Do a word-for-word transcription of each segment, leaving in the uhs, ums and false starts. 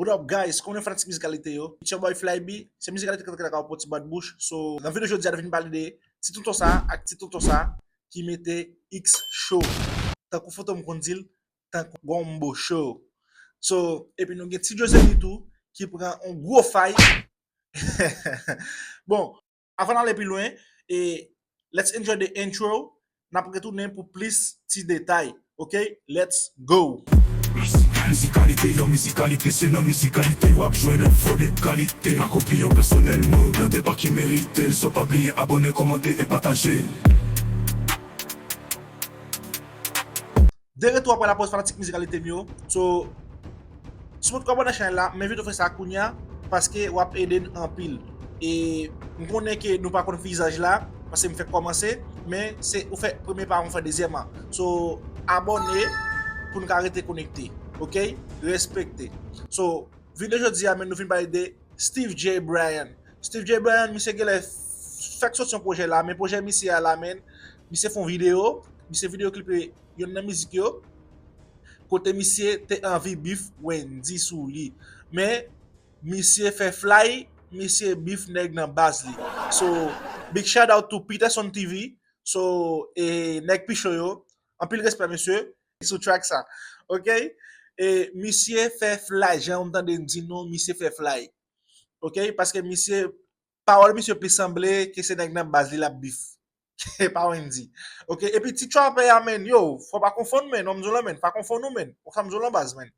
What up, guys? Kòman fanatik Mizikalité yo? It's your boy Flyby. Se Mizikalité k antre lakay ou pou ti bat bouch. So, nan videyo jodi a, nou vin pale de ti tonton sa ak ti tonton sa ki mete X cho. Tankou Fantom konn di l, tankou Gombo cho. So, epi nou gen Ti Josely tou ki pran yon gwo fay. Bon, avan n ale pi lwen, e let's enjoy the intro. N ap retounen pou plis ti detay. Ok, let's go. Mizikalite, yon mizikalite, se nan mizikalite w ap jwenn enfo de kalite. Ak opinyon pèsonèl nou, nan deba ki merite l. So pa bliye abòne, kòmante e pataje. De retou apre lapòz fanatik Mizikalité m yo. So, sipòt kò abòne chanèl la, men videyo fè sa kounya, paske w ap ede n anpil. E m konnen ke nou pa konn vizaj la, paske m fèk kòmanse, men se ou fè premye pa, ou fè dezyèm an. So, abòne pou n ka rete konekte, ok? Respekte. So, videyo jodi a, men nou vin pale de Steve J Bryan. Steve J Bryan, misye genlè fèk soti yon pwojè la, men pwojè misye a la, men, misye fè yon videyo, misye videyo klipe youn nan mizik yo, kote misye te anvi bif Wendyy sou li. Men, misye fè fly, misye bif nèg nan baz li. So, big shout out to Peterson T V. So, e, nèg pi cho yo, anpil respè, mesye, sou track sa. Ok? E, misye fè fly, jan w tande m di nou, misye fè fly. Ok? Paske misye, pawòl misye plis sanble ke se nèg nan baz li l ap bif. Pa Wendyy. Ok? Epi ti trapè a, men, yo, fò pa konfonn, men, non, m di w lan, men, pa konfonn ou, men. Ou sa m di w lan baz, men.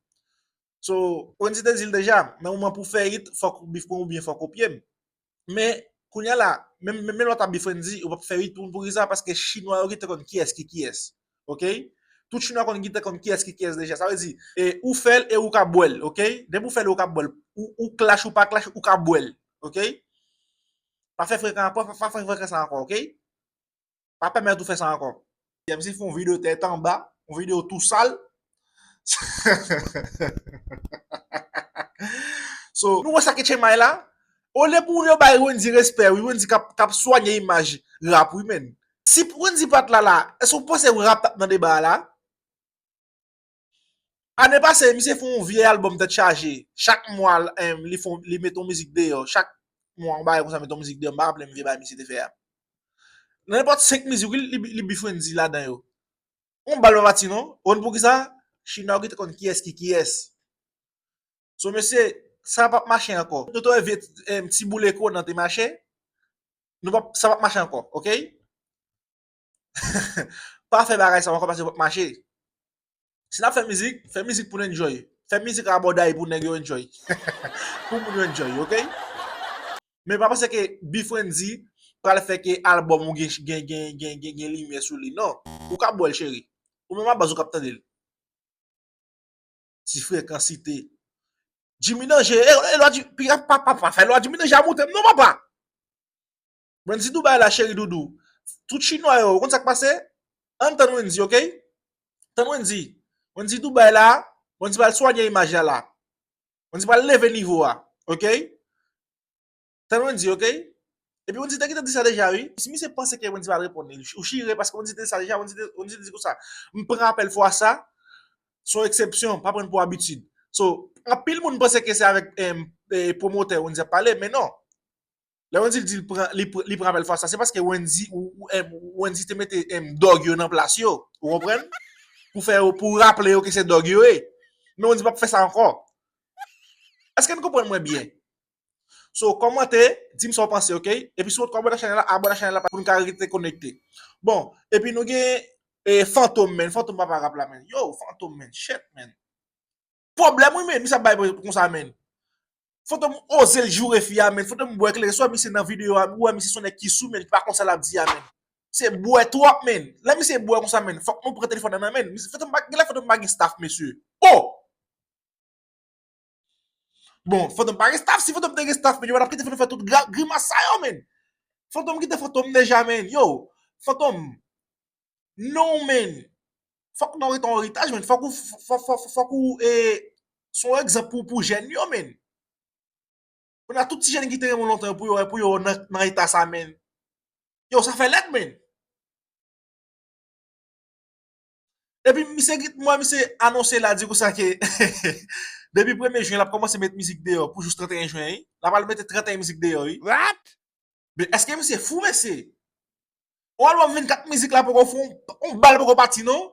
So, Wendyy te di l deja, nan moman pou fè hit, fòk ou bif mwen oubyen fòk ou pye m. Men, kounya la, menm, menm lè w ta bif Wendyy, ou p ap fè hit pou, pou kisa, paske chinwa yo gentan konn kiyès ki kiyès. Ok? Tout chinwa konn gentan konn kiyès ki kiyès deja. Sa vle di, e, ou fè l e ou ka bwè l, ok? Depi ou fè l e ou ka bwè l. Ou, ou clash ou pa clash, ou ka bwè l, ok? Pa fè frekan, pa, pa, pa fè frekan sa ankò, ok? Pa pèmèt ou fè sa ankò. M se fè yon videyo tèt anba, yon videyo tou sal. So, nou wè sa ke Chemay la. Olye pou yo bay Wendyy respè, wi, Wendyy k ap, k ap swanye imaj rap, wi, men. Si Wendyy pa t la la, èske w panse rap t ap nan deba a la? Ane pase, misye fè yon vye albòm tèt chaje. Chak mwa, em, li fè, li mete yon mizik deyò. Chak mwa, yon bagay konsa, mete yon mizik deyò. M pa raple m vye bagay misye te fè a. Nan nenpòt senk mizik, li, li, li bif Wendyy ladan yo. Yon bal pa pati, non. Ou konn poukisa? Chinwa yo gentan konn kiyès ki kiyès. So, mesye, sa p ap mache ankò. Nou te wè vye, em, ti boule konan te mache. Nou p ap, sa p ap mache ankò, ok? Pa fè bagay sa ankò paske w p ap mache. Si n ap fè mizik, fè mizik pou n enjoy. Fè mizik abòday pou nèg yo enjoy. Pou moun yo enjoy, ok? Men pa panse ke bif Wendyy pral fè ke albòm ou gen, gen, gen, gen, gen, gen limyè sou li. Non. Ou ka bwè l, cheri. Ou menm a baz ou k ap tande l. Ti frekansite. Jimmy Danger, e, e lwa Ji-, pi, pa, pa, pa fè lwa Jimmy Danger a moute m non, papa. Wendyy Dubai la, cheri doudou. Tout chinwa yo, ou konn sa k pase? Ann tann Wendyy, ok? Tann Wendyy. Wendyy Dubai la, Wendyy pral swanye imaj la la. Wendyy pral leve nivo a, ok? Tann Wendyy, ok? Epi Wendyy te gentan di sa deja, wi. Si misye panse ke Wendyy va reponn li, ou chire, paske Wendyy te di sa deja, Wendyy te, Wendyy te di konsa, "M pran apèl fwa sa, se yon eksepsyon, pa pran l pou abitid." So, anpil moun panse ke se avèk, em, e, pwomotè Wendyy ap pale, men non. Lè Wendyy di l pran, li, pr-, li pran apèl fwa sa, se paske Wendyy, ou, ou, em, Wendyy te mete, em, dòg yo nan plas yo, ou konprann? Pou fè yo, pou raple yo ke se dòg yo ye. Men Wendyy p ap fè sa ankò. Èske n konprann mwen byen? So, kòmante, di m sa w panse, ok? Epi si w poko abòne a chanèl la, abòne a chanèl la pou n ka rete konekte. Bon, epi nou gen, e, Fantom, men. Fantom papa rap la, men. Yo, Fantom, men. Shit, men. Pwoblèm, wi, men. Misye ap bay konsa, men. Fantom oze l joure fi a, men. Fantom bwè kleren. Swa misye nan videyo a, ou wè misye se yon nèg ki sou, men, li pa konn sa l ap di a, men. Se bwè twòp, men. Lè misye bwè konsa, men, fòk nou pran telefòn nan nan men l. Misye, Fantom pa, genlè Fantom pa gen staff, mesye. Oh! Bon, Fantom pa gen staff. Si Fantom te gen staff, men, yo pa t ap kite Fantom fè tout gra-, grimas sa yo, men. Fantom kite Fantom deja, men. Yo, Fantom. Non, men. Fòk nou rete an eritaj, men. Fòk ou, fò-, fò-, fò-, fòk ou, e, se yon egzanp pou, pou jèn yo, men. Kounye a, tout ti jèn ki te renmen w lontan yo, pou yo, pou yo nan, nan eta sa, men. Yo, sa fè lèd, men. Epi, misye, mwen, misye anonse la, di konsa ke, Depi premye jen, l ap kòmanse met mizik deyò pou jous trannteyen jen, wi. L ap al mete trannteyen mizik deyò, wi. What? Men èske misye fou, mesye? Yon albòm vennkat mizik la poko fè yon, yon bal poko pati, non?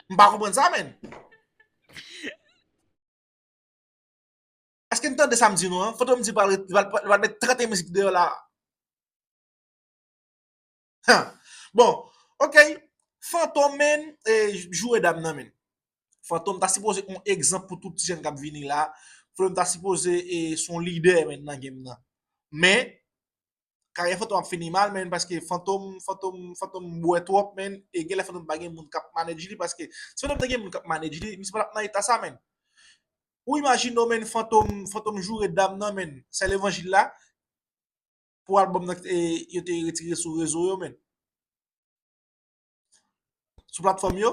M pa konprann sa, menn. Èske n tande sa m di nou an? Fantom di pral, pral, pral met trannteyen mizik deyò la. Ha. Bon, ok. Fantom, menn, e, joure dam nan, menn. Fantom ta sipoze yon egzanp pou tout ti jèn k ap vini la. Fantom ta sipoze, e, se yon lidè, menn, nan game nan. Men, karyè Fantom ap fini mal, menn, paske Fantom, Fantom, Fantom bwè twòp, menn, e genlè Fantom pa gen moun k ap manage li, paske si Fantom te gen moun k ap manage li, misye pa t ap nan eta sa, menn. Ou imajine w, menn, Fantom, Fantom joure dam nan, menn, sè levanjil la, pou albòm nan, e, yo te retire sou rezo yo, menn. Sou platfòm yo.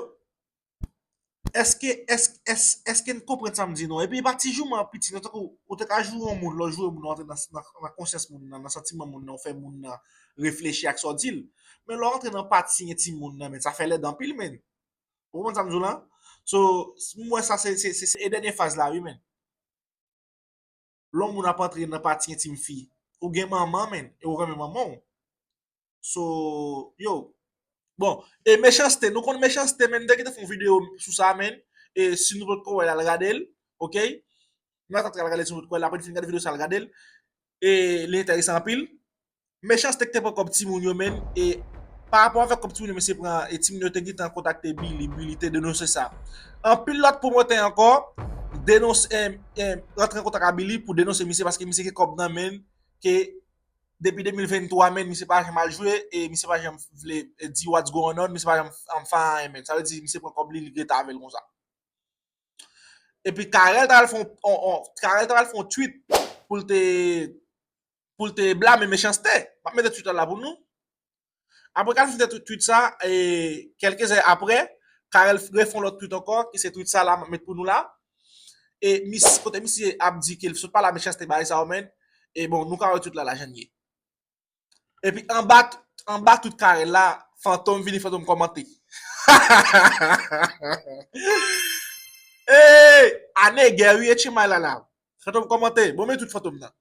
Èske, èske, èske, èske n konprann sa m di nou? Epi e pa ti jouman piti, non, tankou ou te ka joure yon moun, lè w joure moun, ou antre nan, nan, nan konsyans moun nan, nan santiman moun nan, ou fè moun nan reflechi ak sa w di l. Men lè w antre nan pati entim moun nan, men sa fè lèd anpil, menn. Ou konprann sa m di w la? So, m wè sa se, se, se, se e dènye faz la, wi, menn. Lè yon moun ap antre nan pati entim fi, ou gen manman, menn, e ou renmen manman w. So, yo. Bon, e Mechanste, nou konn Mechanste, menn, m te gentan fè yon videyo sou sa, menn. E si nou potko wè l, al gade l, ok? Nou atann al gade l si nou potko wè l, apre n fin gade videyo sa, al gade l. E li enteresan anpil. Mechanste k te pran kòb timoun yo, menn, e pa rapò avèk kòb timoun yo, misye pran, e timoun yo te gentan kontakte Billy, Billy te denonse sa. Anpil lòt pwomotè ankò denonse, e, e, rantre an kontak ak Billy pou denonse misye paske misye gen kòb nan men l, ke depi de mil venntwa, menn, misye pa janm al jwe, e misye pa janm vle, e, di what's going on, misye pa janm, um, fè anyen, menn. Sa vle di, misye pran kòb li, li rete avè l konsa. Epi Carel ta al fè on, on, on, Carel ta al fè on tweet pou l te, pou l te blame Mechanste. M ap mete tweet la la pou nou. Apre Carel fin fè tweet, tweet sa, e kèlke zè apre, Carel refè on lòt tweet ankò, ki se tweet sa la m ap met pou nou la. E mis, kote misye ap di ke l sot pale a Mechanste bagay sa yo, menn. E bon, nou ka wè tweet la la jan l ye. Epi anba, anba tout Carel la, Fantom vini, Fantom kòmante. Ey, a negè wi, e tchimay la la. Fantom kòmante, bon, men tout Fantom nan.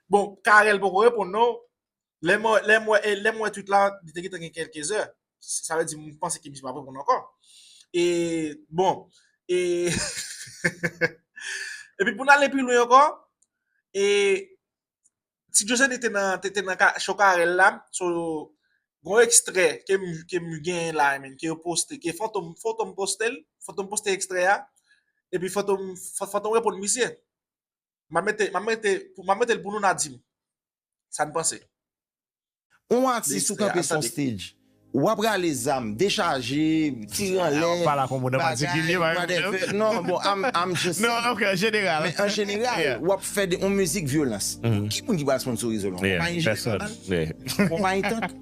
Bon, Carel poko reponn non. Lè m wè, lè m wè, e, lè m wè tweet la, li te gentan gen kèlke zè. Sa vle di, m panse ke misye p ap reponn ankò. E, bon, e, epi pou n ale pi lwen ankò, e, Ti Joseni te nan, te, te nan ka, show Carel la, so, gon ekstrè ke m, ke m genyen la, menn, ke yo poste, ke Fantom, Fantom poste l, Fantom poste ekstrè a, epi Fantom, Fa-, Fantom reponn misye. M a mete, m a mete, m a mete l pou nou, n a di m sa n panse. On atis ou kanpe sou stage, w ap rale zam, dechaje, tire anlè, bagay, whatever. Non, bon, I'm, I'm just saying. Non, ok, an jeneral. Men an jeneral, w ap fè de, on mizik vyolans. Ki moun ki pral sponsorize w la? Konpayi jeneral? Konpayi tank?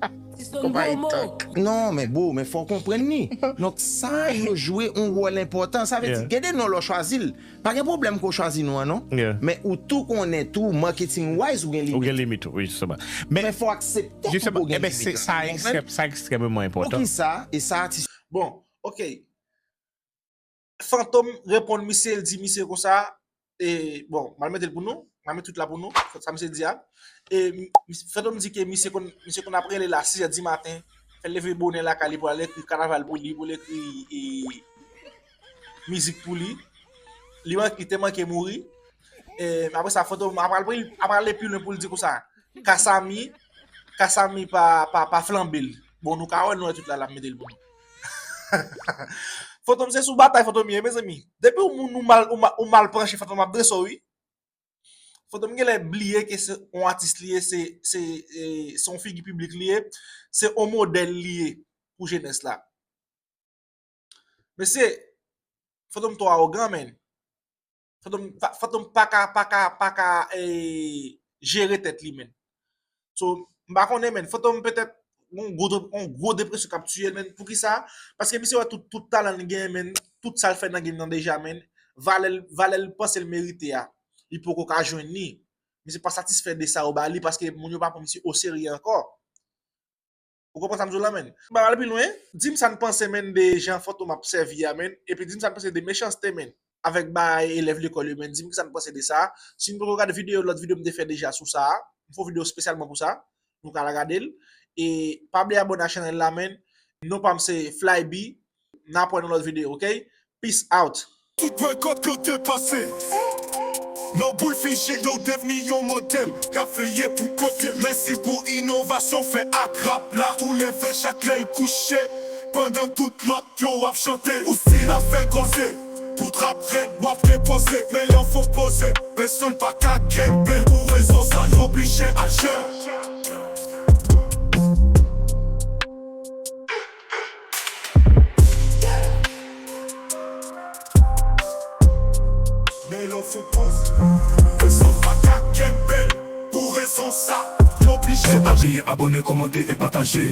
Konpayi tank. Non, men bro, men fò w konprann li. Donk, sa yo jwe on wòl enpòtan. Sa vle di, gen de non lè w chwazi l. Pa gen pwoblèm ke w chwazi non an, non. Men ou tou konnen tou, marketing wise, ou gen limit. Ou gen limit, wi, jisteman. Men fò w aksepte tou ke w gen limit. Sa ekstrèmeman enpòtan. Poukisa? E sa atis. Bon, ok. Fantom reponn misye, l di misye konsa, e, bon, m al mete l pou nou, m al mete tout la pou nou, sa misye di a. E, m-, Fantom di ke misye konn, misye konn ap rele l a sis è di maten, fè l leve bonè lakay li pou l al ekri kanaval pou li, pou l ekri, e, mizik pou li. Li manke, li te manke mouri. E, apre sa, Fantom ap al, ap al ale pi lwen pou l di konsa, Kasami, Kasami pa, pa, pa flanbe l. Bon, nou ka wè, nou wè tout la, l ap mete l bon. Fantom se sou batay, Fantom ye, mezanmi. Depi yon moun ou mal, ou mal, ou mal panche, Fantom ap drese w, wi. Fantom genlè bliye ke se yon atis li ye, se, se, e, se yon figi piblik li ye, se yon modèl li ye pou jenès la. Mesye, Fantom twò awogan, menn. Fantom, fa-, Fantom pa ka, pa ka, pa ka, e, jere tèt li, menn. So, m pa konnen, menn. Fantom petèt yon gwo, yon gwo depresyon k ap tiye l, menn. Poukisa? Paske misye wè tout, tout talan l genyen, menn. Tout sa l fè nan game nan deja, menn. Valè l, valè l panse l merite a, li poko ka jwenn li. Misye pa satisfè de sa yo ba li paske moun yo pa pran misye oserye ankò. Ou konprann sa m di w la, menn? M pa pral pi lwen. Di m sa n panse, menn, de jan Fantom ap sèvi a, menn. Epi di m sa n panse de mechanste, menn, avèk bay elèv lekòl yo, menn. Di m ki sa n panse de sa. Si n poko gade videyo, lòt videyo m te fè deja sou sa a, m fè yon videyo espesyalman pou sa. Nou ka al gade l. E pa bliye abòne a chanèl la, menn. Non pa m se Flyby. N ap wè nan lòt videyo, oke? Peace out. Tout bòy kot yo te pase. Nan boul fije yo devni yon modèl. K ap veye pou kote. Mèsi pou inovasyon fè ak rap la. Ou leve chak lè l kouche. Pandan tout lòt yo ap chante. Ou stil ap fè koze. Pou trap rèd w ap depoze. Men lè w fò poze. Pèsonn pa ka kenbe. Pou rezon sa n oblije aji. Men lè w fè koze, pèsonn pa ka kenbe l. Pou rezon sa, n oblije aji. Pa bliye abòne, kòmante e pataje.